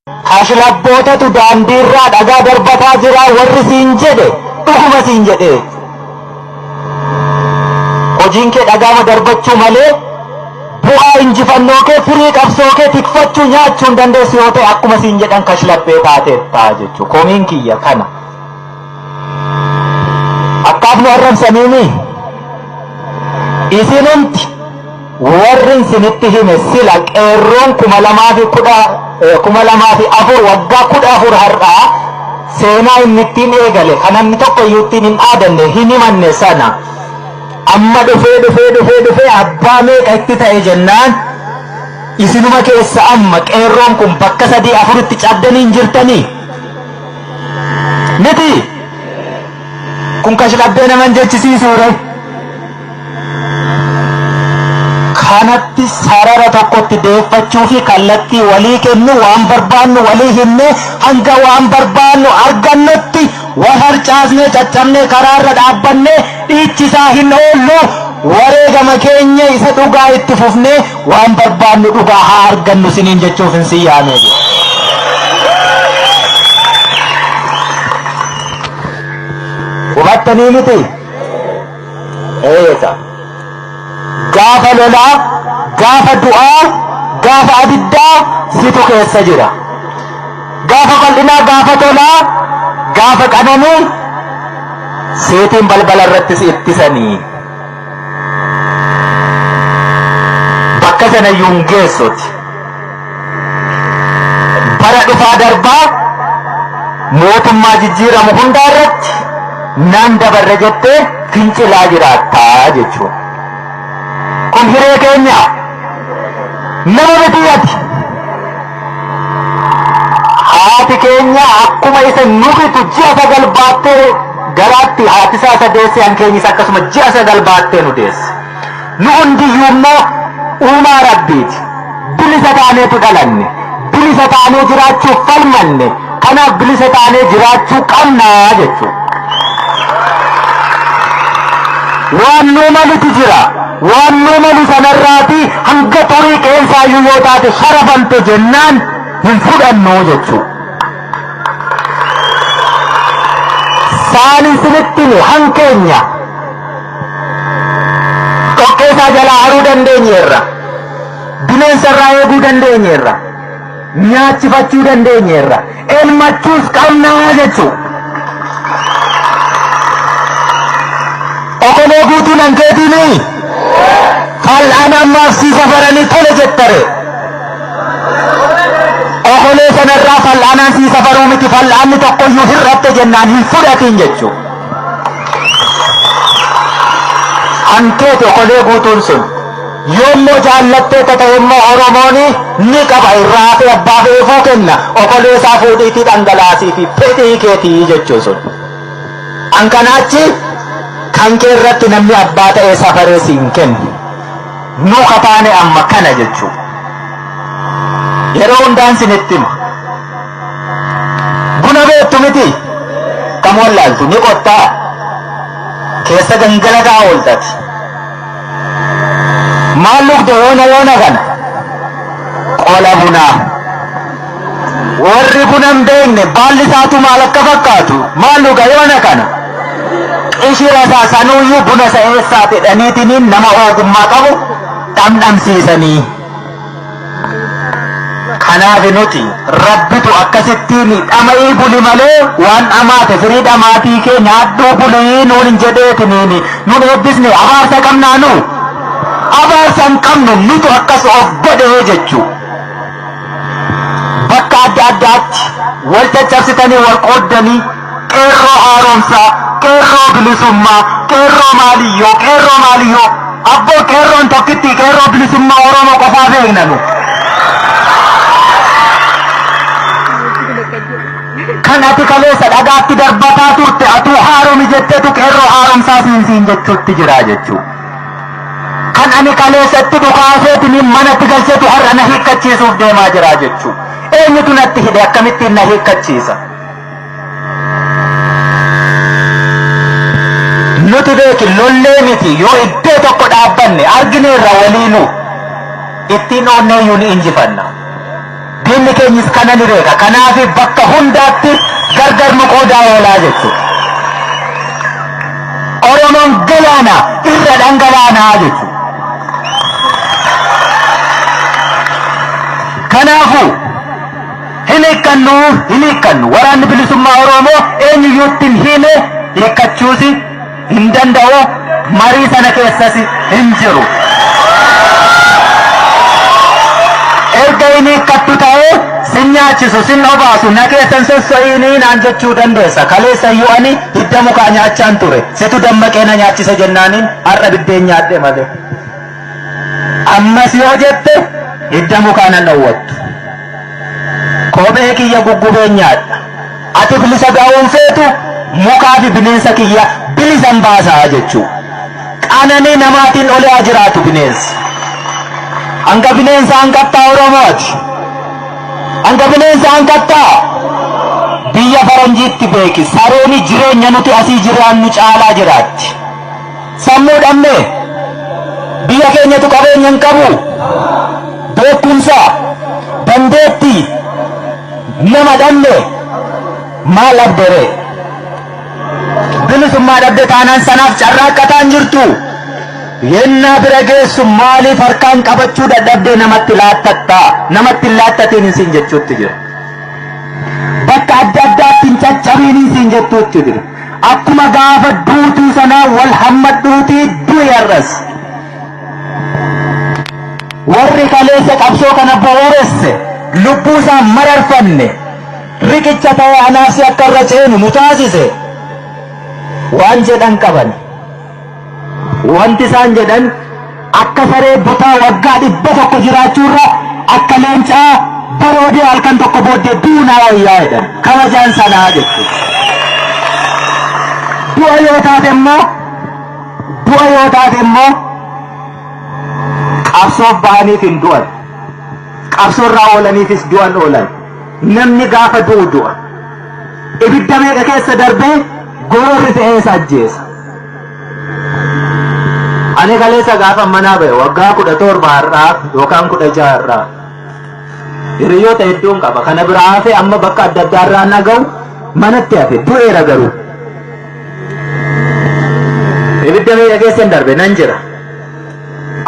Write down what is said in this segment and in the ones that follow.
Kashlabbootatu daandiirraa dhagaa darbataa jira warri siin jedhe dhuguma siin jedhe. Hojiin kee dhagaama darbachuu malee bu'aa injifannoo kee, firii qabsoo kee tikfachuu, nyaachuu hin dandeessu yoo ta'e, akkuma siin jedhan kashlabbee taateetta jechuudha. Komiin kiyya kana. Akkaaf nu arrabsaniini isinumti warri isinitti hime sila qeerroon 2010, 2004, waggaa 14 har'aa seenaa inni ittiin eegale kan namni tokko iyyuu ittiin hin dhaadanne, hin himanne sana amma dhufee dhufee dhufee dhufee abbaa meeqa itti ta'e jennaan, isinuma keessa amma qeerroon kun bakka sadii afuritti cabdanii hin jirtanii miti. Kun kashlabbee naman jechisiisuure. Kanatti sarara tokkotti deeffachuu fi kallattii walii kennu, waan barbaannu walii himne, hanga waan barbaannu argannutti wal harcaasnee caccabnee karaarra dhaabbannee dhiichisaa hin oollu. Wareegama keenya isa dhugaa itti fufnee waan barbaannu dhugaa haa argannu siniin jechuuf hin si yaamee jira. Hubattanii miti? Eega. Gaafa lolaa, gaafa du'aa, gaafa abiddaa situ keessa jira. Gaafa bal'inaa, gaafa tolaa, gaafa qananii seetiin balbala irratti si ittisanii. Bakka sana iyyuu hin geessuti. Bara dhufaa darbaa mootummaa jijjiiramu hundaa irratti naan dabarre jettee fincilaa jiraattaa jechuudha. Kun hiree keenya, nama miti ati. Haati keenya akkuma isa nu bitu ji'a 9 baattee garaatti haati isaa isa deesse, hankeenyis akkasuma ji'a 9 baattee nu deesse. Nu hundiyyuu immoo uumaa Rabbiiti. Bilisa taaneetu dhalanne. Bilisa taanee jiraachuuf falmanne. Kanaaf bilisa taanee jiraachuu qabnaa jechuudha. Waan nuu malutu jira. Waan nuu malu sanarraati hanga xurii qeensaayyuu yoo taate sharafamte jennaan hin fudhannu jechuudha. Saan isinitti hime, hankeenya dhoqqee isaa jalaa haruu dandeenyeerra. Bineensa irraa eeguu dandeenyeerra. Nyaachifachuu dandeenyeerra. Elmachuus qabnaa jechuudha. Okolee guutuun hankeetiini fal'aan ammaaf sii safaranii tole jettare. Okolee sanarraa fal'aanaan sii safaruu miti, fal'aanni tokkoyyuu hir'atte jennaan hin fudhatin jechuudha. Hankeeti okolee guutuun sun. Yoommoo jaallattee ta'e immoo Oromoon ni qaba, irraa hafee abbaa feefuu kenna, okolee isaa fuudhiitii dhangalaasii fi fedhii keetii jechuu sun. An kanaachi kan kee irratti namni abbaa ta'ee safaree siin kennu. Nu kataane amma kana jechuu. Yeroo hundaan sinitti hima. Buna beektu miti? Kam wallaaltu ni qottaa? Keessa gangalataa ooltati. Maal dhugde yoona yoona kana? Qola bunaa. Warri buna hin beekne baalli isaatu maal akka fakkaatu, maal dhuga yoona kana? Qishira isaa sanuuyyuu buna isa eessaa jedhaniitiniin nama ogummaa qabu dhamdhamsiisanii. Kanaaf nuti Rabbitu akkasittiin dhama'ii buli malee waan dhamaate firii dhamaatii kee nyaadhuu bulii nuun hin jedheetiniin nun eebbisne. Abaarsa qabnaa? Nu abaarsa hin qabnu, nutu akkas of godhee jechuu. Bakka adda addaatti wal caccabsitanii, wal qooddanii, qeerroo haaromsaa, qeerroo bilisummaa, qeerroo maaliyyoo, qeerroo maaliyyoo, abboo qeerroon tokkitti qeerroo bilisummaa Oromoo qofaa beekna nu. Kan ati kaleessa dhagaatti darbataa turte atuu haaromi jetteetu qeerroo haaromsaa siin siin jechuutti jira jechuu. Kan ani kaleessatti dhukaaseetiin manatti galcheetu har'a na hiikkachiisuuf deemaa jira jechuu. Eenyutu natti hidhe? Akkamittiin na hiikkachiisa? Nuti beeki lollee miti, yoo iddoo tokko dhaabbanne argineerra waliinuu ittiin oonneeyyuu ni injifanna. Diinni keenyis kana ni beeka. Kanaaf bakka hundaatti gargar nu qoodaa oolaa jechuudha. Oromoon galaana irra dhangalaanaa jechuudha. Kanaafuu hin hiikkannu, hin hiikkannu. Waraanni bilisummaa Oromoo eenyuyyuutti hin hiine, hiikkachuus hin danda'u, marii sana keessas hin jiru. Erga hin hiikkattu ta'ee sin nyaachisu, sin obaasu, na keessan sosso'iinii naan jechuu dandeessa. Kaleessa iyyuu ani hidda mukaa nyaachaan ture. Situ dammaqee na nyaachise jennaaniin har'a biddeen nyaadhe malee. Ammas yoo jette hidda mukaa nan dhowwattu. Kophee kiyya guggubeen nyaadha. Ati bilisa ba'uun feetu, mukaa fi bineensa kiyya bilisan baasaa jechuu. Qananii namaatiin olee haa jiraatu bineensi. Hanga bineensa hanqattaa Oromooti. Hanga bineensa hanqattaa. Biyya faranjiitti beeki, sareeni jireenya nuti asii jiraannu caalaa jiraatti. Sammuu dhabne, biyya keenyatu qabeenya hin qabu. Beekumsa, dandeettii nama dhabne, maal dhabdere? Bilisummaa dhabde taanaan sanaaf carraaqqataan jirtu. Yennaa bira geessu maaliif harkaan qabachuu dadhabdee namatti laattattaa? Namatti hin laattatiin isin jechuutti jira. Bakka adda addaatti hin caccabiin isin jettuutti jira. Akkuma gaafa duutuu sanaa wal hammadhuutii du'i har'as. Warri kaleessa qabsoo kana bu'uuresse lubbuu isaa mararfanne, riqicha ta'ee anaafsi akka irra ceenu nu taasise, waan jedhan qaban. Wanti isaan jedhan, akka saree butaa waggaa 100 jiraachuurra akka leencaa baroodee halkan tokko booddee duunaa wayyaa jedhan. Kabajaan sanaa jechuudha. Du'a yoo taate immoo, du'a yoo taate immoo, qabsoof bahaniif hin du'an. Qabsoorraa oolaniifis du'an oolan. Namni gaafa du'u du'a. Ibidda meeqa keessa darbee gororri fe'ee isa ajjeesa. Ani kaleessa gaafa manaa ba'e, waggaa 17 har'aa yookaan 16 har'aa, hiriyoota hedduun qaba. Kana biraa hafe, amma bakka adda addaa irraa na ga'u manatti hafe, du'eera garuu. Ibidda meeqa keessa darbe nan jira.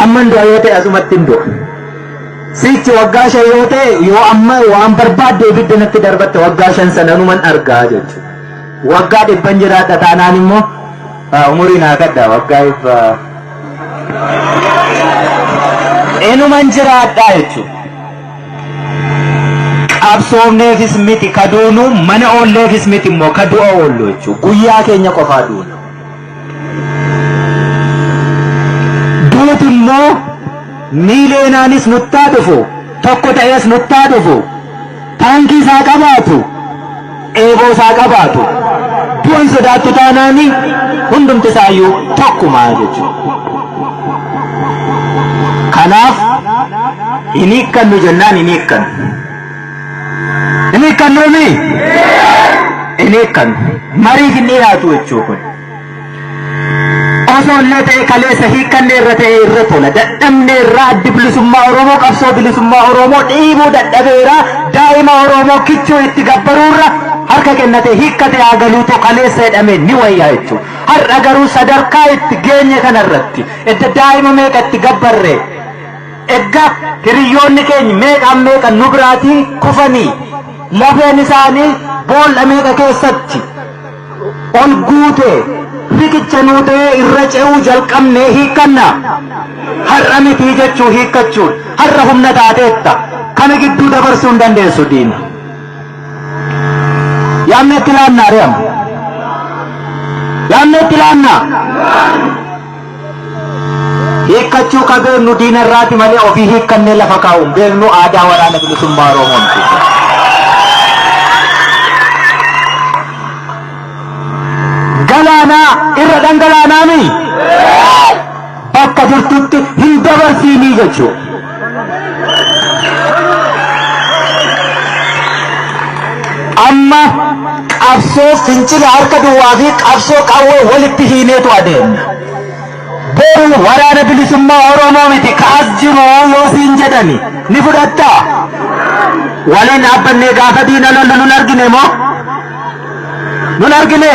Amman du'a yoo ta'e asumatti hin du'a. Sichi waggaa 5 yoo ta'e, yoo amma waan barbaadde ibidda natti darbatte, waggaa 5 sana numan argaa jechuudha. Waggaa 100n jiraadha taanaan immoo umurii naa kadha, waggaa 100 inuman jiraadha jechuudha. Qabsoomneefis miti ka duunu, mana oolleefis miti immoo ka du'a oollu jechuudha. Guyyaa keenya qofaa duuna. Duuti immoo miileenaanis nuttaa dhufu, tokko ta'ees nuttaa dhufu, taankii isaa qabaatu, eeboo isaa qabaatu, du'an sodaattu taanaani hundumti isaayyuu tokkumaa jechuudha. Kanaaf hin hiikkannu jennaan hin hiikkannu. Hin hiikkannuumi? Hin hiikkannu. Mariif hin dhiyaatu jechuu kun. Osoo illee ta'e kaleessa hiikkanne irra ta'e irra tola. Dadhabne irraa, addi bilisummaa Oromoo qabsoo bilisummaa Oromoo dhiibuu dadhabeera. Daa'ima Oromoo kichuu itti gabbaruurra harka kennate hiikkate haa galuutu kaleessa jedhame ni wayyaa jechuudha. Har'a garuu sadarkaa itti geenye kanarratti edda daa'ima meeqa itti gabbarre, egga hiriyyoonni keenya meeqaan meeqa nu biraatii kufanii lafeen isaanii boolla meeqa keessatti ol guute, riqicha nuu ta'ee irra ce'uu jalqabnee hiikkanna. Har'a mitii jechuu hiikkachuun, har'a humna taateetta, kana gidduu dabarsuu hin dandeessu diina. Yaamne itti laannaa re'ama. Yaamne itti laannaa. Hiikkachuu ka beeknu diina irraati malee ofii hiikkannee lafa kaa'uun beeknu, aadaa waraana bilisummaa Oromoo miti. Galaanaa irra dhangalaanaami bakka jirtutti hin dabarsiinii jechuudha. Amma qabsoo fincila harka duwwaa fi qabsoo qawwee walitti hiineetu adeemna. Boru waraana bilisummaa Oromoo miti ka as jiru yoo siin jedhani ni fudhattaa? Waliin dhaabbannee gaafa diina lollu nun argine moo? Nun argine?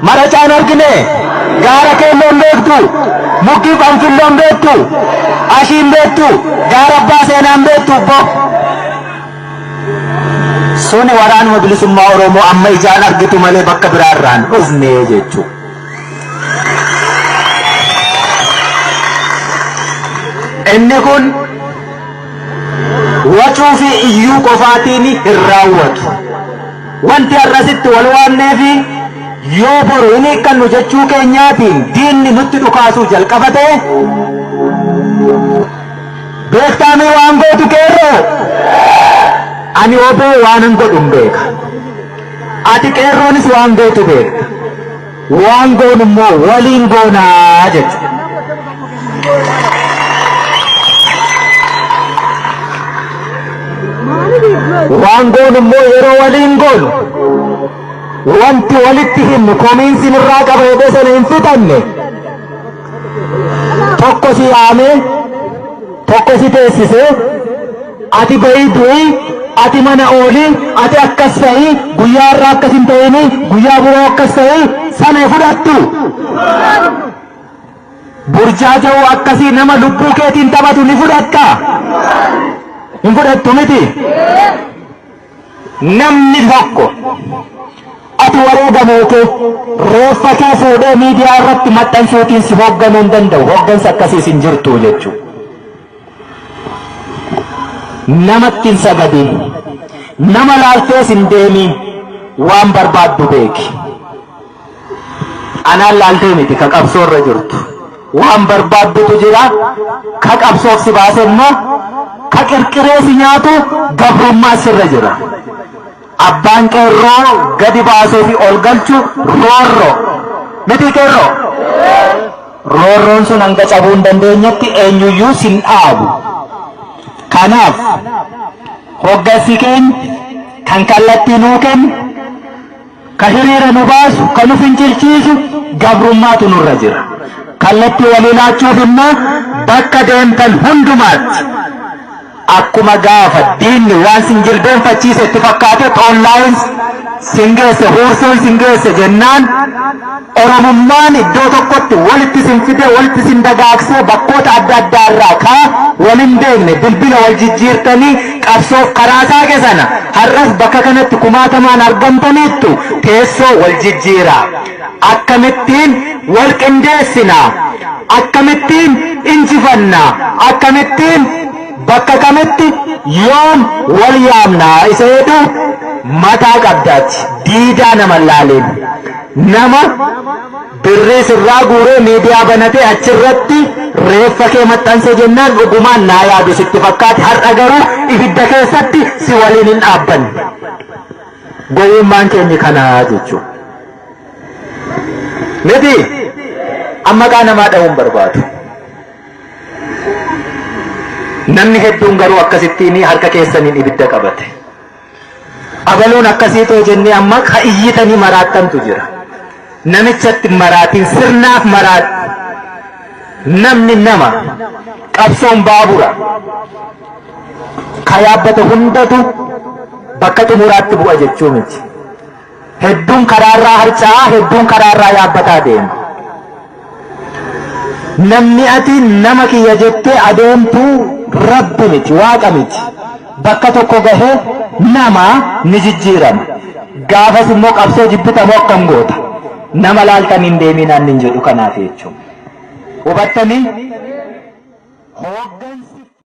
Maracaan argine? Gaara keelloon beektu? Mukkii qanfilloon beektu? Ashiin beektu? Gaara abbaa seenaan beektu? Obbo? Suni waraanuma bilisummaa Oromoo amma ijaan argitu malee bakka biraarraan dhufne jechuudha. Inni kun wacuu fi iyyuu qofaatiin hin raawwatu. Wanti har'asitti wal waamnee fi yoo boru hin hiikkannu jechuu keenyaatiin diinni nutti dhukaasuu jalqaba ta'e beektaamii waan gootu qeerroo ani oboo waanan godhu hin beeka. Ati qeerroonis waan gootu beekta. Waan goonu immoo waliin goonaa jechuudha. Waan goonu immoo yeroo waliin goonu wanti walitti himnu komiinsi nurraa qaba jedhee sana hin fixanne tokko si yaamee tokko si teessisee ati bahii du'ii ati mana oolii ati akkas ta'ii guyyaa irraa akkas hin ta'inii guyyaa biroo akkas ta'ii sana fudhattu. Burjaaja'uu akkasii nama lubbuu keetiin taphatu ni fudhatta. Hin fudhattu miti. Namni tokko ati wareegamuu kee reeffa kee fuudhee miidiyaa irratti maxxansuutiin si hoogganuu hin danda'u. Hooggansa akkasiis hin jirtu jechuudha. Namatti hin sagadin. Nama laaltees hin deemin. Waan barbaaddu beeki. Anaan laaltee miti ka qabsoo irra jirtu. Waan barbaaddutu jira. Ka qabsoof si baase immoo ka qirqiree si nyaatu gabrummaa sirra jira. Abbaan qeerroo gadi baasuu fi ol galchu roorroo. Miti qeerroo? Roorroon sun hanga cabuu hin dandeenyetti eenyuyyuu sin dhaabu. Kanaaf hoggansi keenya kan kallattii nuu kennu, ka hiriira nu baasu, ka nu fincilchiisu gabrummaatu nurra jira. Kallattii walii laachuuf immoo bakka deemtan hundumaatti akkuma gaafa diinni waan sin jilbeenfachiise itti fakkaate xoollaayin sin geesse huursoon sin geesse jennaan Oromummaan iddoo tokkotti walitti sin fide walitti sin dagaagsee bakkoota adda addaa irraa kaa walin beekne bilbila wal jijjiirtanii qabsoof karaa saaqe sana har'as bakka kanatti kumaatamaan argamtaniittu teessoo wal jijjiiraa. Akkamittiin wal qindeessinaa? Akkamittiin injifannaa? Akkamittiin bakka kamitti yoom wal yaamnaa? Isa jedhu mataa qabdaati. Diidaa nama laaliin. Nama birrii sirraa guuree miidiyaa banatee achirratti reeffa kee maxxanse jennaan dhugumaan naa yaadu sitti fakkaate har'a garuu ibidda keessatti si waliin hin dhaabbanne. Gowwummaan keenya kanaa jechuudha. Miti amma maqaa namaa dha'uun barbaadu. Namni hedduun garuu akkasittiin harka keessaniin ibidda qabate. Abaluun akkasii ta'e jennee amma ka iyyitanii maraattantu jira. Namichatti maraatiin sirnaaf maraat. Namni nama qabsoon baabura. Ka yaabbate hundatu bakka xumuraatti bu'a jechuu miti. Hedduun karaarraa harca'aa, hedduun karaarraa yaabbataa deema. Namni ati nama kiyya jettee adeemtu rabbi miti, waaqa miti. Bakka tokko gahee nama ni jijjiirama. Gaafas immoo qabsoo jibbitamoo akkam goota? Nama laaltan hin deeminaan hin jedhu kanaaf jechuudha. Hubattanii? Hooggansi.